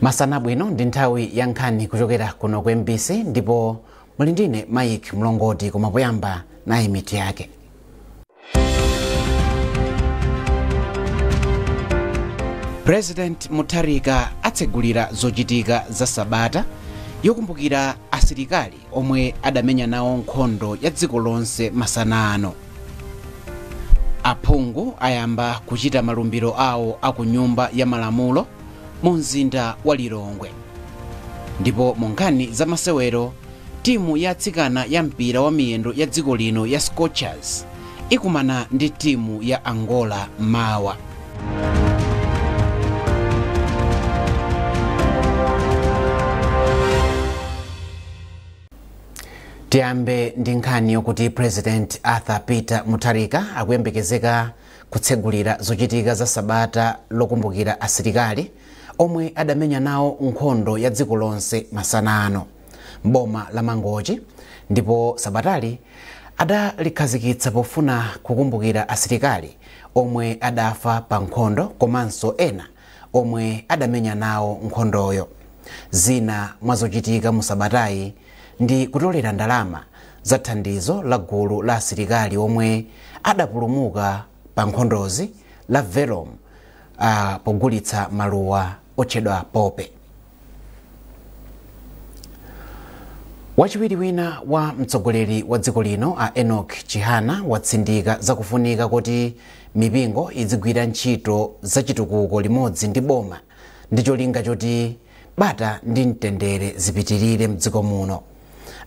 Masana bwino, ndi nthawi ya nkhani kuchokera kuno ku MBC ndipo muli ndine Mike Mlongoti. Koma poyamba, nayi mitu yake. President Mutharika atsegulira zochitika za sabata yokumbukira asilikali omwe adamenya nawo nkhondo ya dziko lonse masana ano. Aphungu ayamba kuchita malumbiro awo aku Nyumba ya Malamulo mu mzinda wa Lilongwe. Ndipo mu nkhani za masewero, timu ya atsikana ya mpira wa miyendo ya dziko lino ya Scorchers ikumana ndi timu ya Angola mawa. Tiyambe ndi nkhani yokuti President Arthur Peter Mutharika akuyembekezeka kutsegulira zochitika za sabata lokumbukira asilikali omwe adamenya nawo nkhondo ya dziko lonse masana ano mboma la Mangochi. Ndipo sabatali adalikhazikitsa pofuna kukumbukira asilikali omwe adafa pa nkhondo komanso ena omwe adamenya nawo nkhondoyo. Zina mwa zochitika mu sabatayi ndi kutolera ndalama za thandizo la gulu la asilikali omwe adapulumuka pa nkhondozi la Velom pogulitsa maluwa otchedwa pope. Wachiwiri wina wa mtsogoleri wa dziko lino a Enoch Chihana watsindika zakufunika kuti mipingo izigwira ntchito zachitukuko limodzi ndi boma ndi cholinga choti bata ndi mtendere zipitirire mdziko muno.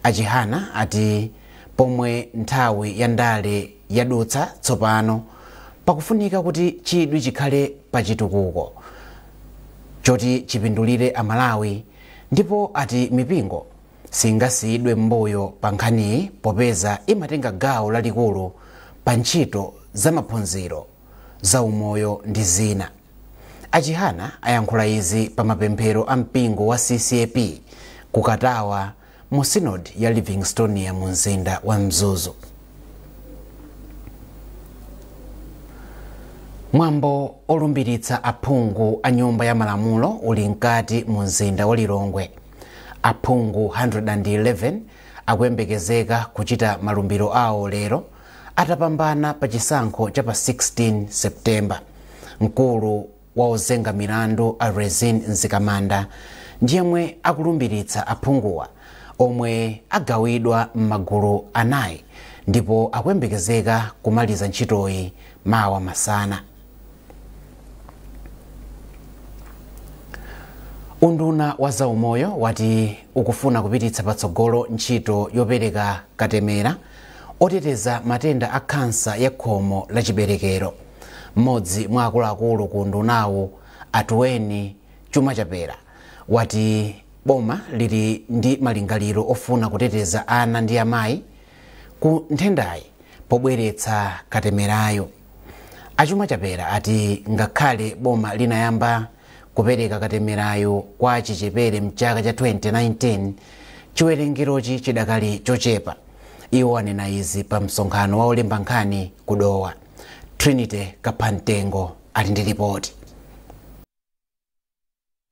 Achihana ati pomwe nthawi ya ndale yadutsa, tsopano pakufunika kuti chidwi chikhale pa chitukuko choti chipindulire Amalawi, ndipo ati mipingo singasiyidwe m'mbuyo pa nkhaniyi popeza imatenga gawo lalikulu pa ntchito za maphunziro, za umoyo ndi zina. Achihana ayankhula izi pa mapemphero a mpingo wa CCAP kukatawa mu Synod ya Livingstonia mu mzinda wa Mzuzu. Mwambo olumbiritsa aphungu a Nyumba ya Malamulo uli mkati mu mzinda wa Lilongwe. Aphungu 111 akuyembekezeka kuchita malumbiro awo lero atapambana pa chisankho cha pa 16 Septemba. Mkulu wa ozenga milandu a Rizine Mzikamanda ndiyemwe akulumbiritsa aphunguwa omwe agawidwa m'magulu anayi, ndipo akuyembekezeka kumaliza ntchitoyi mawa masana. Unduna wa zaumoyo wati ukufuna kupititsa patsogolo ntchito yopereka katemera oteteza matenda a khansa ya khomo la chiberekero. Mmodzi mwa akuluakulu ku undunawu, Atuweni Chuma Chapera, wati boma lili ndi malingaliro ofuna kuteteza ana ndi amayi ku nthendayi pobweretsa katemerayo. Achuma Chapera ati ngakhale boma linayamba kupereka katemerayo kwa achichepere mchaka cha 2019, chiwerengerochi chidakali chochepa. Iwo anena izi pa msonkhano wa olemba nkhani kudowa. Trinity Kaphantengo ali ndi ripoti.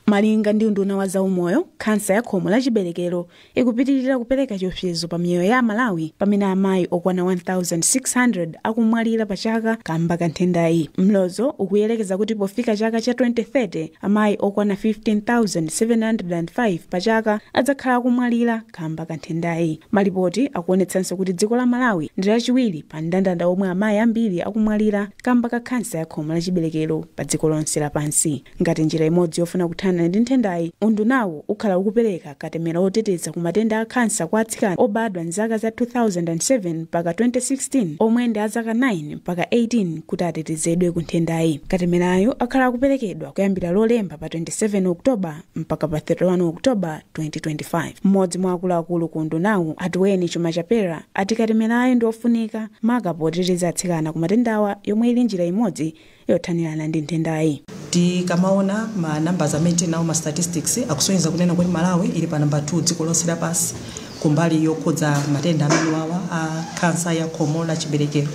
Malinga ndi unduna wa zaumoyo, khansa ya khomo la chiberekero ikupitirira kupereka chiopsezo pa miyoyo ya Amalawi, pamene amayi okwana 1600 akumwalira pa chaka kamba ka nthendayi. Mlozo ukuyelekeza kuti pofika chaka cha 2030, amayi okwana 15,705 pa chaka adzakhala akumwalira kamba ka nthendayi. Malipoti akuonetsanso kuti dziko la Malawi ndi lachiwiri pa mndandanda omwe amayi ambiri akumwalira kamba ka khansa ya khomo la chiberekero pa dziko lonse lapansi. Ngati njira imodzi yofuna kuthana ndi nthendayi, undunawo ukhala ukupereka katemera oteteza ku matenda a khansa kwa atsikana obadwa mzaka za 2007 mpaka 2016 omwe ndi a zaka 9 mpaka 18 kuti atetezedwe ku nthendayi. Katemerayo akhala akuperekedwa kuyambira Lolemba pa 27 Oktoba mpaka pa 31 Oktoba 2025. Mmodzi mwa akuluakulu ku undunawo, Atuweni Chuma Chapera, ati katemerayo ndi ofunika maka poteteza atsikana ku matendawa, yomwe ili njira imodzi yothanirana ndi nthendayi. Tikamaona ma numbers amene tinawo, ma statistics akusonyeza kunena kuti Malawi ili pa namba 2 dziko lonse lapansi kumbali yokhudza matenda amene wawa a khansa ya khomo la chiberekero.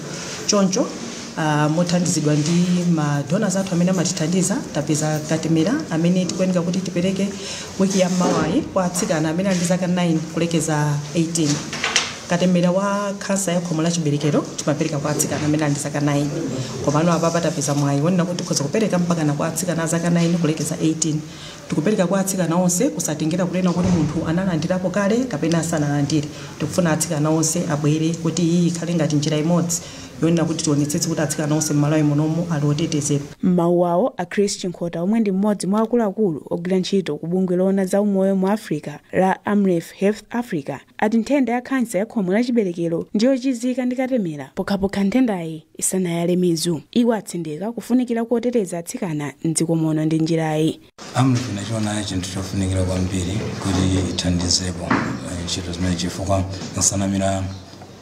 Choncho Mothandizidwa ndi ma donors athu amene amatithandiza, tapeza katemera amene tikuyenera kuti tipereke wiki ya mawayi kwa atsikana amene ali ndi zaka 9 kulekeza 18. Katemera wa khansa ya khomo la chiberekero timapereka kwa atsikana amene ali ndi zaka 9, komano apapa tapeza mwayi wonena kuti tikhoza kupereka mpakana kwa atsikana a zaka 9 kulekeza 18. Tikupereka kwa atsikana onse, kusatengera kunena kuti munthu analandirapo kale kapena asanalandire. Tikufuna atsikana onse abwere kuti iyi ikhale ngati njira imodzi yonena kuti tionetsetse kuti atsikana onse m'Malawi munomu ali otetezedwa. M'mawu awo, a Chris Chinkhota, omwe ndi mmodzi mwa akuluakulu ogwira ntchito ku bungwe loona za umoyo mu Africa la Amref Health Africa, ati nthenda ya khansa ya khomo la chiberekero ndiyochizika ndi katemera pokhapokha nthendayi isanayale mizu. Iwo atsindika kufunikira koteteza atsikana mdziko muno ndi njirayi. Amref inachiona chinthu chofunikira kwambiri kuti ithandizepo ntchito zimene, chifukwa nsanamira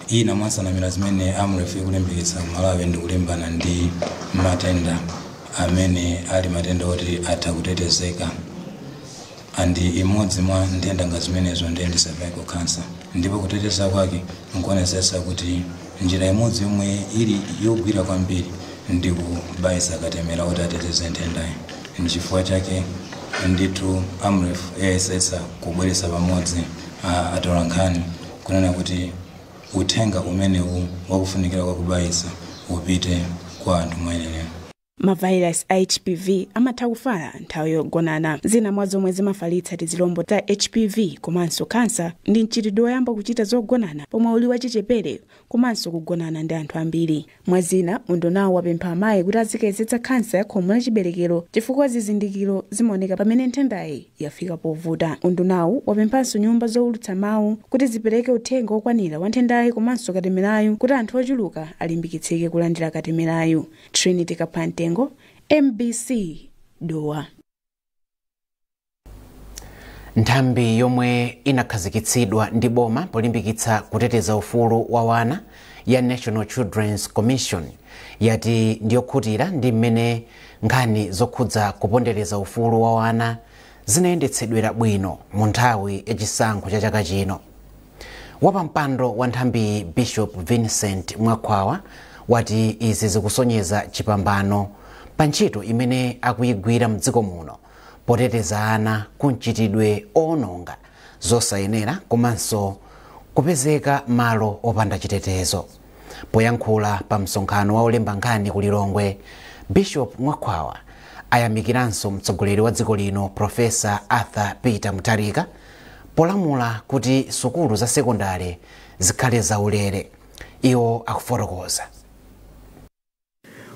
ina mwa nsanamira zimene Amref ikulimbikitsa Malawi ndi kulimbana ndi matenda amene ali matenda oti atha kutetezeka, andi imodzi mwa nthenda nga zimenezo ndiye ndi cervical cancer. Ndipo kuteteza kwake nkuonetsetsa kuti njira imodzi yomwe ili yogwira kwambiri ndi kubayisa katemera kuti ateteze nthendayi. Nchifukwa chake ndithu Amref yayesetsa kubweretsa pamodzi atolankhani kunena kuti uthenga umenewu wakufunikira kwa kubayisa upite kwa anthu moyenera. Mavairasi a HPV amatha kufala nthawi yogonana. Zina mwa zomwe zimafalitsa tizilombo ta HPV komanso khansa ndi mchitidwe woyamba kuchita zogonana pomwe uli wachichepere komanso kugonana ndi anthu ambiri. Mwa zina, undunawo wapempha amayi kuti azikayezetsa khansa ya khomo la chiberekero chifukwa zizindikiro zimaoneka pamene nthendayi yafika povuta. Undunawu wapemphanso nyumba zowulutsa mawu kuti zipereke uthenga wokwanira wa nthendayi komanso katemerayu kuti anthu ochuluka alimbikitsike kulandira katemerayu. Trinity Kaphantengo, MBC, Dowa. Nthambi yomwe inakhazikitsidwa ndi boma polimbikitsa kuteteza ufulu wa wana ya National Children's Commission yati ndiyokhutira ndi mmene nkhani zokhudza kupondereza ufulu wa wana zinayendetsedwera bwino mu nthawi yachisankho cha chaka chino. Wapampando wa nthambi, Bishop Vincent Mwakhwawa, wati izi zikusonyeza chipambano pa ntchito imene akuyigwira mdziko muno poteteza ana ku mchitidwe owononga zosayenera komanso kupezeka malo opanda chitetezo. Poyankhula pa msonkhano wa olemba nkhani ku Lilongwe, Bishop Mwakhwawa ayamikiranso mtsogoleri wa dziko lino, Profesa Arthur Peter Mutharika, polamula kuti sukulu za sekondari zikhale zaulere. Iwo akufotokoza.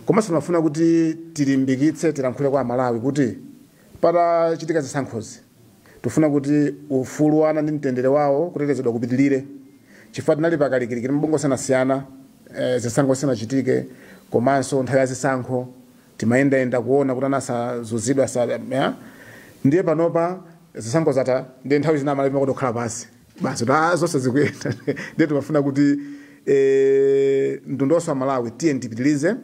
Komanso timafuna kuti tilimbikitse, tilankhule kwa Amalawi kuti patachitika zisankhozi, tifuna kuti ufulu wa ana ndi mtendere wawo kutetezedwa kupitilire, chifukwa tinali pakalikiliki mabungwe osiyanasiyana zisankho zisanachitike komanso nthawi ya zisankho timayendayenda kuona kuti ana asazunzidwe ya. Ndiye panopa zisankho zatha, ndiye nthawi zina Amalawi kukhala pansi basi ta zonse zikuyenda. Ndiye timafuna kuti mtundu wonse wa Malawi, tiye tipitilize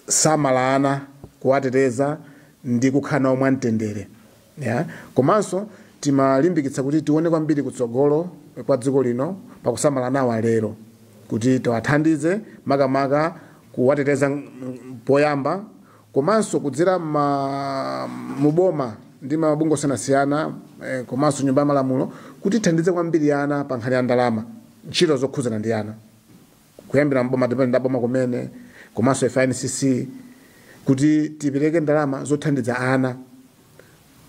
kusamala ana, kuwateteza ndi kukhala nawo mwamtendere, ya. Komanso timalimbikitsa kuti tione kwambiri kutsogolo kwa dziko lino pakusamala nawo alero, kuti tiwathandize makamaka kuwateteza poyamba, komanso kudzera muboma ndi mabungwe osiyanasiyana, komanso nyumba ya malamulo, kuti tithandize kwambiri ana pa nkhani ya ndalama, ntchito zokhudzana ndi ana, kuyambira mboma ndi boma kumene komanso FNCC, kuti tipereke ndalama zothandiza ana,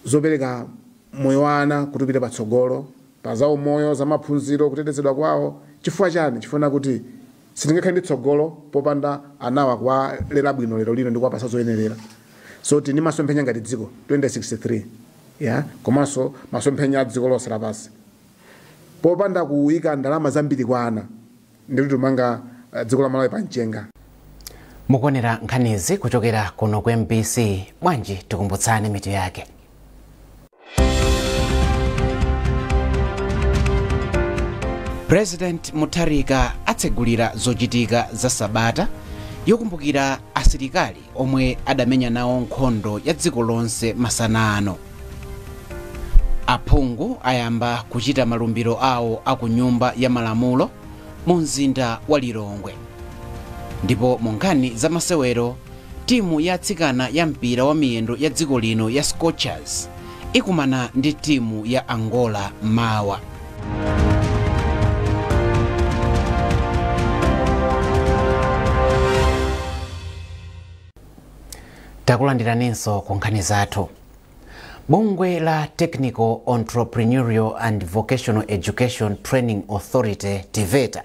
zopereka moyo wa ana kuti upite patsogolo pa za umoyo, za maphunziro, kutetezedwa kwawo. Chifukwa chani? Chifukwa kuti sitingakhale ndi tsogolo popanda anawa kuwalera bwino lero lino ndi kuwapasa zoyenerera. So tini masomphenya ngati dziko 2063, ya, komanso masomphenya a dziko lonse lapansi, popanda kuyika ndalama zambiri kwa ana ndikuti timanga dziko la Malawi pa mchenga. Mukuonera nkhanizi kuchokera kuno ku MBC. Bwanji tikumbutsane mitu yake. President Mutharika atsegulira zochitika za sabata yokumbukira asilikali omwe adamenya nawo nkhondo ya dziko lonse masana ano. Aphungu ayamba kuchita malumbiro awo aku Nyumba ya Malamulo mu mzinda wa Lilongwe. Ndipo mu nkhani za masewero, timu ya atsikana ya mpira wa miyendo ya dziko lino ya Scorchers ikumana ndi timu ya Angola mawa. Takulandiraninso ku nkhani zathu. Bungwe la Technical Entrepreneurial and Vocational Education Training Authority, TEVETA,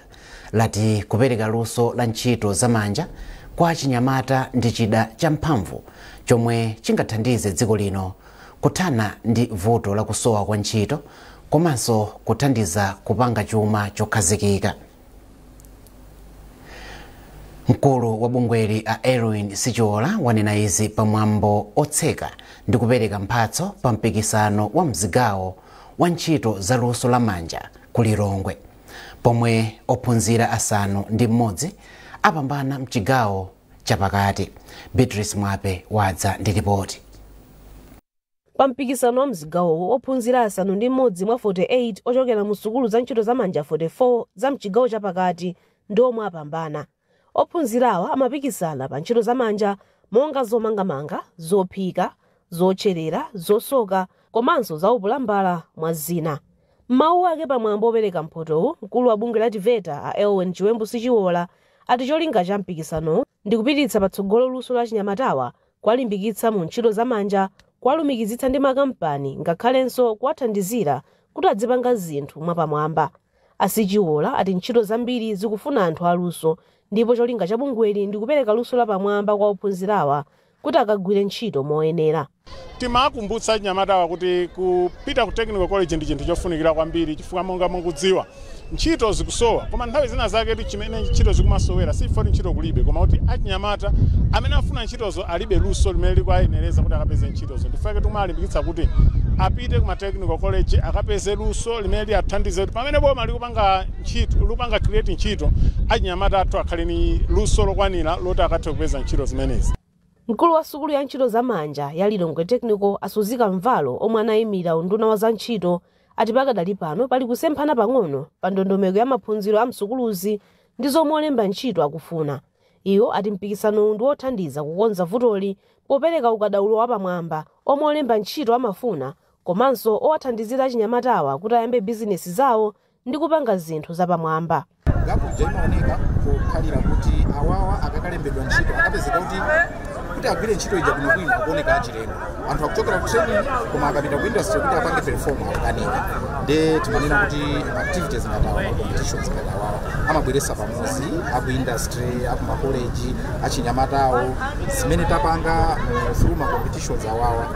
lati kupereka luso la ntchito zamanja kwa chinyamata ndi chida champhamvu chomwe chingathandize dziko lino kuthana ndi vuto la kusowa kwa ntchito komanso kuthandiza kupanga chuma chokhazikika. Mkulu wa bungweli a Erwin Sichiola wanena izi pamwambo otseka ndi kupereka mphatso pa mpikisano wa mzigawo wa ntchito za luso lamanja ku Lilongwe, pomwe ophunzira 6 apambana mchigawo chapakati. Beatrice Mwape wadza ndi ripoti. Pa mpikisano wa mzigawowo, ophunzira 6 mwa 48 ochokera mu sukulu za ntchito zamanja 44 za mchigawo chapakati ndi omwe apambana. Ophunzirawa amapikisana pa ntchito zamanja monga zomangamanga, zophika, zotcherera, zosoka komanso za upulambala mwa zina. M'mawu ake pamwambo opereka mphotowu, mkulu wa bungwe la TEVETA a Elwin Chiwembu Sichiola ati cholinga cha mpikisanowu ndi kupititsa patsogolo luso la chinyamatawa, kuwalimbikitsa mu ntchito zamanja, kuwalumikizitsa ndi makampani ngakhalenso kuwathandizira kuti adzipanga zinthu mwapamwamba. Asichiola ati ntchito zambiri zikufuna anthu aluso, ndipo cholinga cha bungweli ndi kupereka luso lapamwamba kwa ophunzirawa kuti akagwire ntchito moyenera. Timakumbutsa chinyamatawa kuti kupita ku technical college ndi chinthu chofunikira kwambiri, chifukwa monga mukudziwa ntchito zikusowa, koma nthawi zina zake chimene ntchito zikumasowera si chifukwa ntchito kulibe, koma kuti achinyamata amene afuna ntchitozo alibe luso limene likuwayenereza kuti akapeze ntchitozo. Ndifukwa timalimbikitsa kuti apite kuma technical college akapeze luso limene liathandize kuti pamene boma likupanga ntchito, likupanga create ntchito, achinyamata athu akhale ni luso lokwanira loti akathe kupeza ntchito zimenezi. Mkulu wa sukulu ya ntchito zamanja ya Lilongwe Technical, Asuzika Mvalo, omwe anayimira unduna wa za ntchito, ati pakadali pano pali kusemphana pang'ono pa ndondomeko ya maphunziro a msukuluzi ndi zomwe olemba ntchito akufuna. Iwo ati mpikisanowu ndi wothandiza kukonza vutoli popereka ukadaulo wapamwamba omwe olemba ntchito amafuna, komanso owathandizira achinyamatawa kuti ayambe bizinesi zawo ndi kupanga zinthu zapamwamba. Gapuja imaoneka pokhalira kuti awawa akakalembedwa ntchito akapezeka kuti agwire ntchito ija bwinobwino akuoneka achilendo. Anthu akuchokera ku training koma akapita ku industry kuti apange perform akukanika. Nde timanena kuti activities ngati awa, competitions ngati awawa amabweresa pamodzi aku industry, aku makoleji, achinyamatawo. Zimene tapanga through ma competitions awawa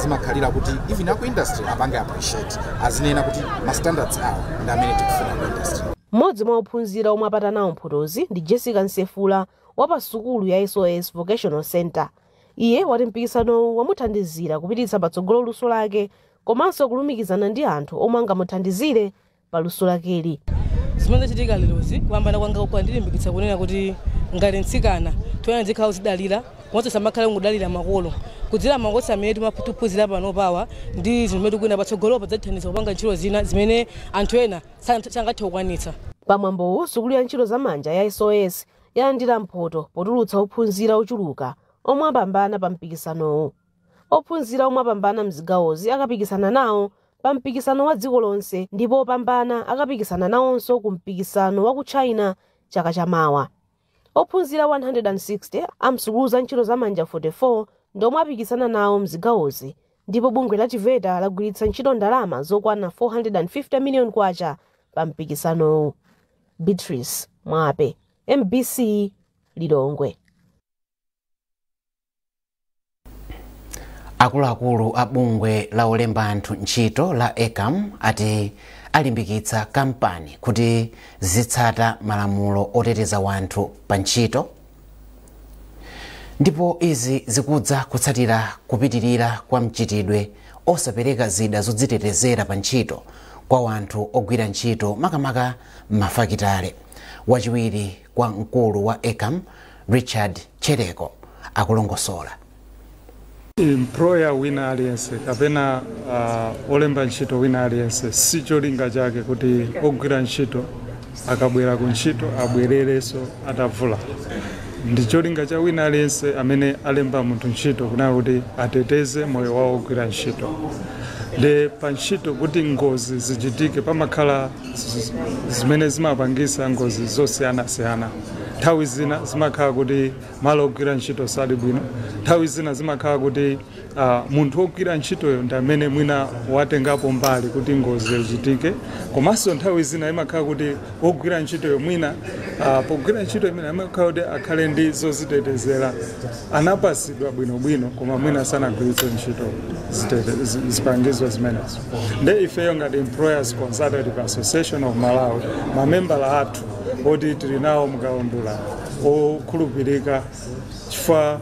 zimakhalira kuti even aku industry apange appreciate, azinena kuti ma standards awa ndi amene tikufuna ku industry. Mmodzi mwa ophunzira omwe apata nawo mphotozi ndi Jessica Nsefula wa pa sukulu ya SOS Vocational Center. Iye wati mpikisanowu wamuthandizira kupititsa patsogolo luso lake komanso kulumikizana ndi anthu omwe angamuthandizire pa luso lakeli. Zimene zachitika lerozi kupambana kwanga kwandilimbikitsa kunena kuti ngati mtsikana toyena ndikhala uzidalira, komanso samakhale ngudalira makolo. Kudzera makosi amene timaphunzira pano pawa ndi zimene tikuyenda patsogolopa zidzatithandiza kupanga ntchito zina zimene anthu ena sangathe kukwanitsa. Pamwambowu, sukulu ya ntchito zamanja ya SOS yalandira mphoto potulutsa ophunzira ochuluka omwe apambana pa mpikisanowu. Ophunzira omwe apambana mzigawozi akapikisana nawo pa mpikisano wa dziko lonse, ndipo opambana akapikisana nawonso ku mpikisano wa ku China chaka chamawa. Ophunzira 160 amsukulu za ntchito zamanja 44 ndomwe apikisana nawo mzigawozi, ndipo bungwe la TEVETA lagwiritsa ntchito ndalama zokwana 450 million kwacha pa mpikisanowu. Beatrice Mwape, MBC, Lilongwe. Akuluakulu a bungwe la olemba anthu ntchito la ECAM ati alimbikitsa kampani kuti zitsata malamulo oteteza wanthu pa ntchito, ndipo izi zikudza kutsatira kupitirira kwa mchitidwe osapereka zida zodzitetezera pa ntchito kwa wanthu ogwira ntchito makamaka m'mafakitale. Wachiwiri kwa mkulu wa ECAM, Richard Chereko, akulongosola. Employer wina aliyense kapena olemba ntchito wina aliyense si cholinga chake kuti ogwira ntchito Akabwera ku ntchito abwererenso atavulala. Ndi cholinga cha wina aliyense amene alemba munthu ntchito kunena kuti ateteze moyo wawo ogwira ntchito. Ndi pa ntchito kuti ngozi zichitike, pamakhala zimene zimapangisa ngozi zosiyanasiyana. Nthawi zina zimakhala kuti malo ogwira ntchito sali bwino, nthawi zina zimakhala kuti munthu wogwira ntchitoyo ndi amene mwina watengapo mbali kuti ngozi ichitike, komanso nthawi zina imakhala kuti wogwira ntchitoyo mwina pogwira ntchito imene amakhala kuti akhale ndi zozitetezera, anapasidwa bwinobwino, koma mwina sanagwiritse ntchito zipangizo zimenezo. Nde ifeyo ngati Employers Consultative Association of Malawi, mamembala athu oti tili nawo mukaundula okhulupirika, chifukwa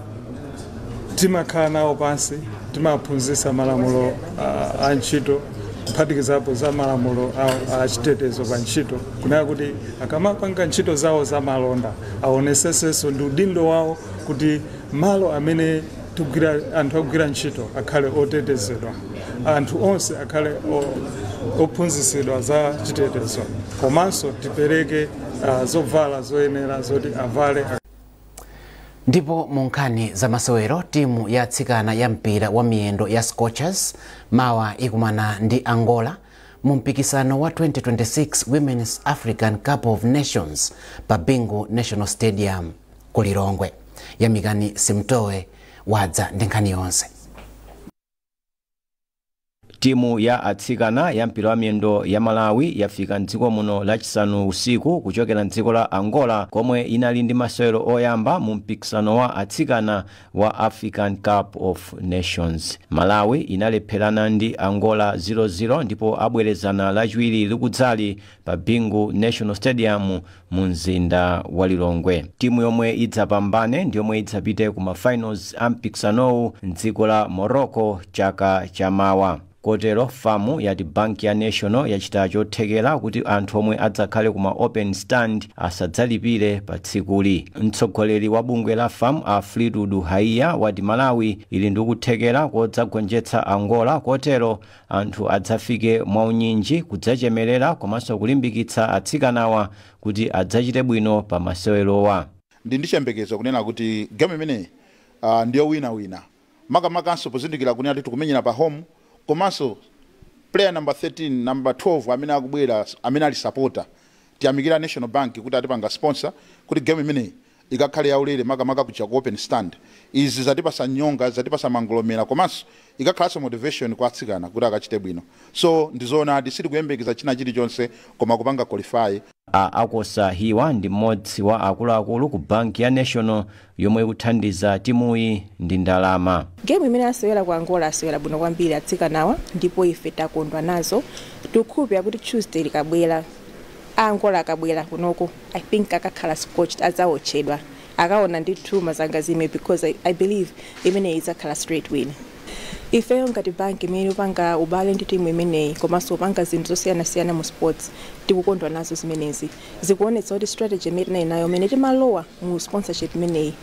timakhala nawo pansi, timaphunzitsa malamulo a ntchito, kuphatikizapo za malamulo a chitetezo pa ntchito, kunena kuti akamapanga ntchito zawo za malonda aonesesenso ndi udindo wawo kuti malo amene tigwira, anthu akugwira ntchito akhale otetezedwa, anthu onse akhale ophunzitsidwa za chitetezo, komanso tipereke zovala zoyenera zoti avale. Ndipo mu nkhani za masewero, timu ya atsikana ya mpira wa miyendo ya Scorchers mawa ikumana ndi Angola mu mpikisano wa 2026 Women's African Cup of Nations pa Bingu National Stadium ku Lilongwe. Yamikani Simtowe wadza ndi nkhani yonse. Timu ya atsikana ya mpira wa miyendo ya Malawi yafika mdziko muno Lachisanu usiku kuchokera mdziko la Angola, komwe inali ndi masewero oyamba mu mpikisano wa atsikana wa African Cup of Nations. Malawi inalepherana ndi Angola 0-0 ndipo abwerezana Lachiwiri likudzali pa Bingu National Stadium mu mzinda wa Lilongwe. Timu yomwe idzapambane ndi yomwe idzapite ku mafinals a mpikisanowu mdziko la Morocco chaka chamawa. Kotero FAM yati banki ya National yachita chothekera kuti anthu omwe adzakhale kuma open stand asadzalipire pa tsikuli. Mtsogoleri wa bungwe la FAM, a Fleetwood Haiya, wati Malawi ili ndi kuthekera kodzagonjetsa Angola, kotero anthu adzafike mwaunyinji kudzachemerera komanso kulimbikitsa atsikanawa kuti adzachite bwino pa masewerowa. Ndi chiyembekezo kunena kuti game imeneyi ndiyo winawina, makamakanso pozindikira kunena kuti tikumenyera pa home, komanso player number 13, number 12 amene akubwera, amene ali supporter. Tiyamikira National Bank kuti atipanga sponsor kuti game imeneyi ikakhale yaulere, makamaka kuja ku open stand. Izi zatipasa nyonga, zatipasa mangolomera, komanso ikakhalanso motivation kwa atsikana kuti akachite bwino. So ndizoonadi, sitikuyembekeza china chilichonse koma kupanga qualify. A Akosa Hiwa ndi mmodzi wa akuluakulu ku banki ya National yomwe ikuthandiza timuyi ndi ndalama. Game imene asewera ku Angola, asewera bwino kwambiri atsikanawa, ndipo ife takondwa nazo. Tikukhulupirira kuti Tuesday likabwera, Angola akabwera kunoko, I think akakhala scorched, adzaotchedwa, akaona ndithu mazangazime, because I believe imeneyi idzakhala straight win. Ifeyo ngati banki imene upanga ubale ndi timu imeneyi komanso upanga zinthu zosiyanasiyana mu sports, tikukondwa nazo zimenezi. Zikuonetsa kuti strategy imene tinali nayo imene timalowa mu sponsorship imeneyi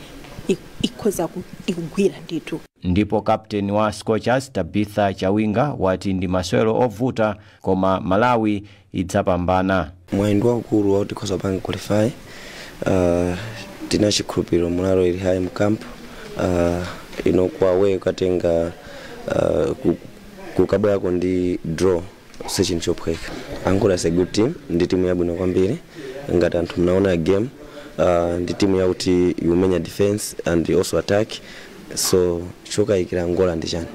ikhoza ikugwira ndithu. Ndipo captain wa Scorchers, Tabitha Chawinga, wati ndi masewero ovuta koma Malawi idzapambana. Mwayi ndi waukulu wakuti tikhoza kupanga qualify. Tina chikhulupiriro, morale ili high mu camp. Ino ku away ukatenga kukabwerako ndi draw si chinthu chophweka. Angola is a good team, ndi timu yabwino kwambiri. Ngati anthu mnaona game, ndi timu yakuti ikumenya defense and also attack, so chokayikira Angola ndi chani?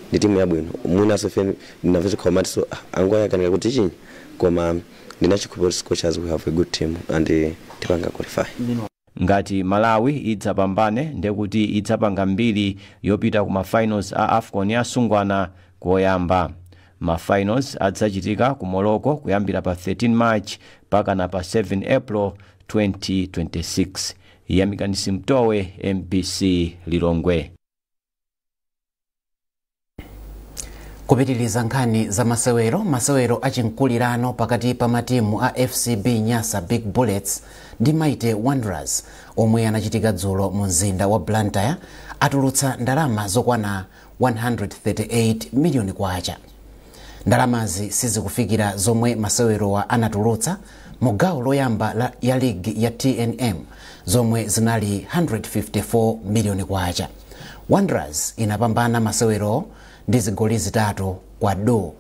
Ndi timu yabwino. Mwinaso ife ndinamvetsa khomati, so Angola yakanika kuti chinyi, koma ndinachikhulupiriro kuti Scorchers, we have a good team and tipanga qualify. Ngati Malawi idzapambane, ndekuti idzapanga mbiri yopita ku mafinals a AFCON ya asungwana koyamba. Mafinals adzachitika ku Morocco kuyambira pa 13 March pakana pa 7 April 2026. Yamikani Simtowe, MBC, Lilongwe. Kupitiriza nkhani za masewero, masewero achinkulirano pakati pa matimu a FCB Nyasa Big Bullets ndi Mighty Wanderers omwe anachitika dzulo mu mzinda wa Blantyre atulutsa ndalama zokwana 138 miliyoni kwacha. Ndalamazi sizikufikira zomwe masewerowa anatulutsa. Mu gawo loyamba ya ligi ya TNM zomwe zinali 154 miliyoni kwacha. Wanderers inapambana masewero ndi zigoli 3 kwa do.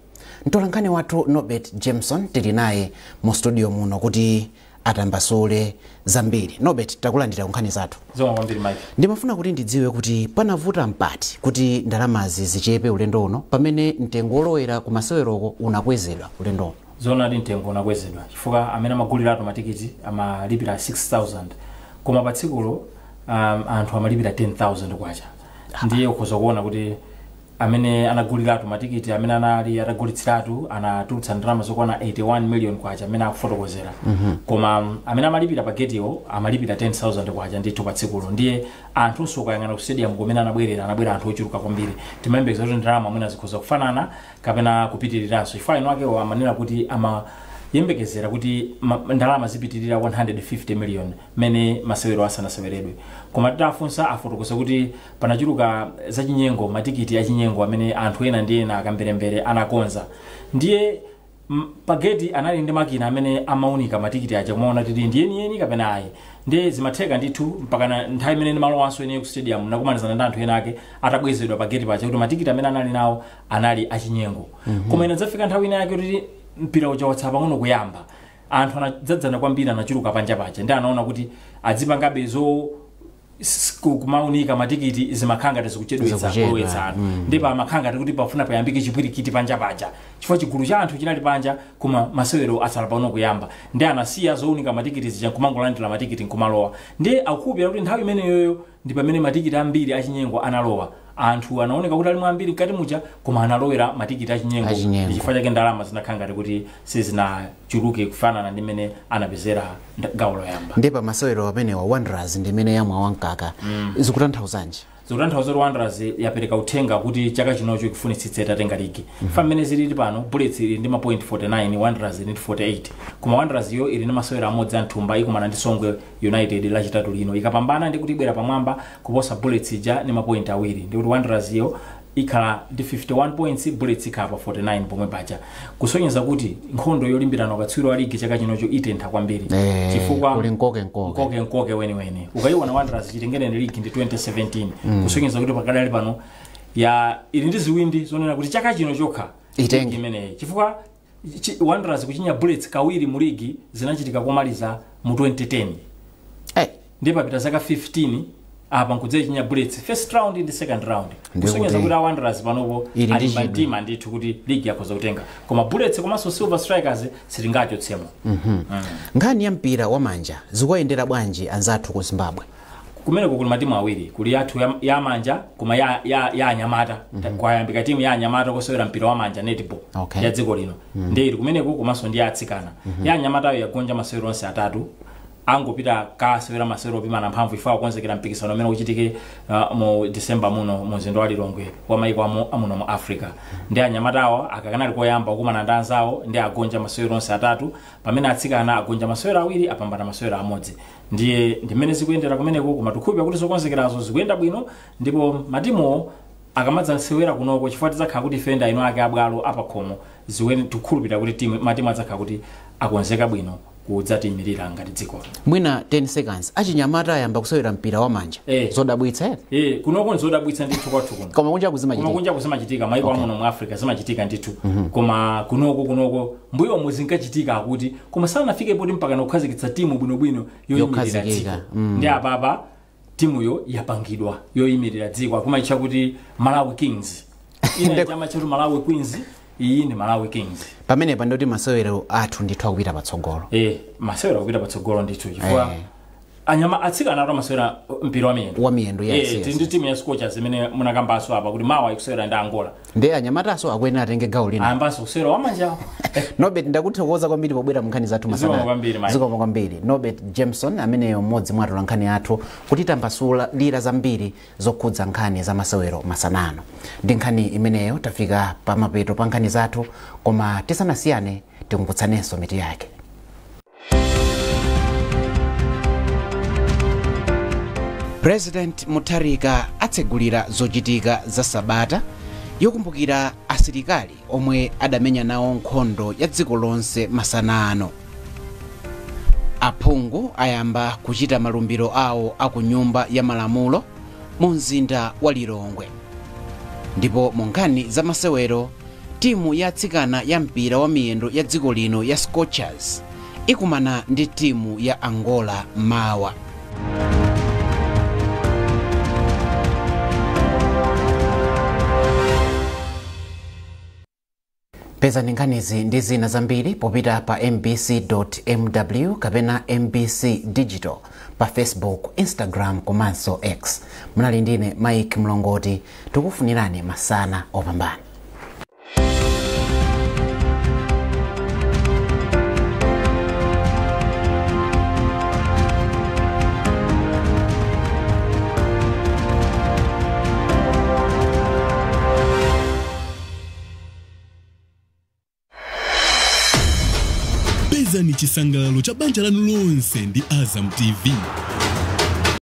Mtolankhani wathu Norbert Jameson tili naye mu studio muno kuti atambasule zambiri. Norbert, takulandira nkhani zathu. Zomwe kwambiri, Mike. Ndimafuna kuti ndidziwe kuti panavuta mpati kuti ndalamazi zichepe ulendo uno pamene mtengo wolowera ku maseweroko unakwezedwa ulendo uno. Zoonadi, mtengo unakwezedwa chifukwa amene amaguliratu matikiti amalipira 6000, koma pa tsikulo anthu amalipira 10,000 kwacha. Ndiye ukhoza kuona kuti amene anaguliratu matikiti, amene anali atagulitsiratu, anatulutsa ndalama zokwana 81 million kwacha amene akufotokozera. Koma amene amalipira pa getiwo amalipira 10,000 kwacha ndithu pa tsikulo. Ndiye anthunso ukayang'ana ku stadium kumene anabwerera, anabwera anthu ochuluka kwambiri. Timayembekeza kuti ndalama mwina zikhoza kufanana kapena kupitiriranso, chifukwa eni akewo amanena kuti amayembekezera kuti ndalama zipitirira 150 million mene masewero asanaseweredwe. Koma titafunsa, afotokoza kuti panachuluka zachinyengo, matikiti achinyengo amene anthu ena ndi ena akamberembere anakonza. Ndiye pageti anali ndi makina amene amaunika matikiti aja kumaona titi ndi yeniyeni kapena ayi. Ndiye zimatheka ndithu, mpaka nthawi imene ndimalowanso ineyo ku stadium nakumanizana ndi anthu ena ake atabwezedwa pageti paja kuti matikiti amene anali nawo anali achinyengo. Koma inadzafika nthawi ina yake kuti mpira uja watsala pang'ono kuyamba, anthu anadzadzana kwambiri, anachuluka panja paja, ndi anaona kuti adzipangabe zo kumaunika matikiti zimakhala ngati zikuchedwetsa Zikuchedwa, kulowetsa anthu. Ndipo amakhala ngati kuti pafuna payambike chipwirikiti panja paja chifukwa chigulu cha anthu chinali panja koma masewero atsala pang'ono kuyamba. Ndi anasiya zounika matikiti zija nkumangolandira matikiti nkumalowa. Ndi akukhulupirira kuti nthawi imeneyoyo ndi pamene matikiti ambiri achinyengo analowa. Anthu anaoneka kuti ali ambiri mkati muja, koma analowera matikiti achinyengo. Achinyengo. Ndi chifukwa chake ndalama zinakhala ngati kuti sizinachuluke kufanana ndi mmene anapezera gawo loyamba. Ndi pa masewero amenewa Wanderers ndi imene yamwa wankaka. Zikutanthauzanji? Zikutanthauza kuti Wanderers yapereka uthenga kuti chaka chinocho ikufunitsitsa itatenga ligi. Fa mmene zilili pano, Bullets ili ndi ma point 49, Wanderers ili ndi 48, koma Wanderers yo ili ndi masewero amodzi amthumba, ikumana ndi Songwe United Lachitatu lino. Ikapambana ndi kuti ibwera pamwamba kuposa Bullets ija ndi ma point awiri, ndi kuti Wanderers yo ikhala ndi 51 points, Bullets ikhala pa 49 pomwe paja, kusonyeza kuti nkhondo yolimbirana ukatswiri wa ligi chaka chinocho itentha kwambiri. Chifukwa kuli nkoke nkoke. Nkoke nkoke weniweni. Ukayiona Wanderers chitengereni ligi ndi 2017, kusonyeza kuti pakadali pano ya ili ndi ziwindi zonena kuti chaka chino chokha Itenge. ligi imeneyi, chifukwa Wanderers kuchinya Bullets kawiri mu ligi zinachitika komaliza mu 2010. Ndiye papita zaka 15 apa nkudzachinya Bullets first round ndi second round, Ndiye kusonyeza kuti kuti a Wanderers panopo ili ndi alimba chidwi. mtima ndithu kuti ligi yakhoza kutenga, koma Bullets komanso Silver Strikers sitingachotsemo. Nkhani ya mpira wa manja zikuyendera bwanji anzathu ku Zimbabwe? Kumeneko kuli matimu awiri, kuli yathu ya manja koma ya anyamata. Kwayambika timu ya anyamata kusewera mpira wa manja, netball, ya dziko lino. Ndiye ili kumeneko komanso ndi ya atsikana. Ya anyamatayo yagonja masewero onse atatu, angopita kasewera masewero opimana mphamvu ifa akukonzekera mpikisano umene uchitike mu December muno mu mzinda wa Lilongwe wa maiko amuno mu Africa. Ndi anyamatawo akakanali koyamba kukumana ndi anzawo, ndi agonja masewero onse atatu, pamene atsikana agonja masewero awiri, apambana masewero amodzi. Ndiye ndimene zikuyendera kumeneko, koma tikhulupirira kuti zokonzekerazo zikuyenda bwino, ndipo matimuwo akamadzasewera kunoko, chifukwa tidzakhala kuti ife ndi eni ake abwalo apakhomo, ziweni tikukhulupirira kuti matimu adzakhala kuti akonzeka bwino kudzatiyimirira ngati dziko. Mwina 10 seconds, achinyamata ayamba kusewera mpira wa manja, zodabwitsa ere? Kunoko nzodabwitsa ndithu kwathu kuno. Koma kunja Koma kuzimachitika. Kunja kuzimachitika, maiko amuno mu Africa zimachitika ndithu. Koma kunoko mbuyomu zinkachitika akuti, koma sanafike poti mpaka kukhazikitsa timu bwinobwino yoyimirira dziko. Yokhazikika, Ndi apapa timuyo yapangidwa yoyimirira dziko, akumaitcha kuti Malawi Kings. Ina chama chatu Malawi Queens, iyi ndi Malawi Kings. Pamenepa ndoti masewero athu ndithu akupita patsogolo. Masewero akupita patsogolo ndithu, chifukwa anyama atsikana atu amasewera mpira wa miyendo. Wa miyendo, yes. Tili ndi timu ya Scorchers imene munakambanso apa kuti mawa ikusewera ndi Angola. Ndi anyamataso akuyenera atenge gawo lina. Ayambanso kusewera wamanjawo. Norbert, ndakuthokoza kwambiri pobwera mu nkhani zathu masana. Zikomo kwambiri, Mike. Zikomo kwambiri, Norbert Jameson ameneyo, mmodzi mwa atolankhani athu, kuti tambasulira zambiri zokhudza nkhani za masewero masanano. Ndi nkhani imeneyo tafika pamapeto pa nkhani zathu, koma tisanasiyane tikumbutsanenso mitu yake. President Mutharika atsegulira zochitika za sabata yokumbukira asilikali omwe adamenya nawo nkhondo ya dziko lonse masana ano. Aphungu ayamba kuchita malumbiro awo aku Nyumba ya Malamulo mu mzinda wa Lilongwe. Ndipo mu nkhani za masewero, timu ya atsikana ya mpira wa miyendo ya dziko lino ya Scorchers ikumana ndi timu ya Angola mawa. Pezani nkhanizi ndi zina zambiri popita pa mbc.mw kapena MBC Digital pa Facebook, Instagram komanso X. Munali ndine Mike Mlongoti, tikufunirani masana opambana. Pezani chisangalalo cha banja lanu lonse ndi Azam TV.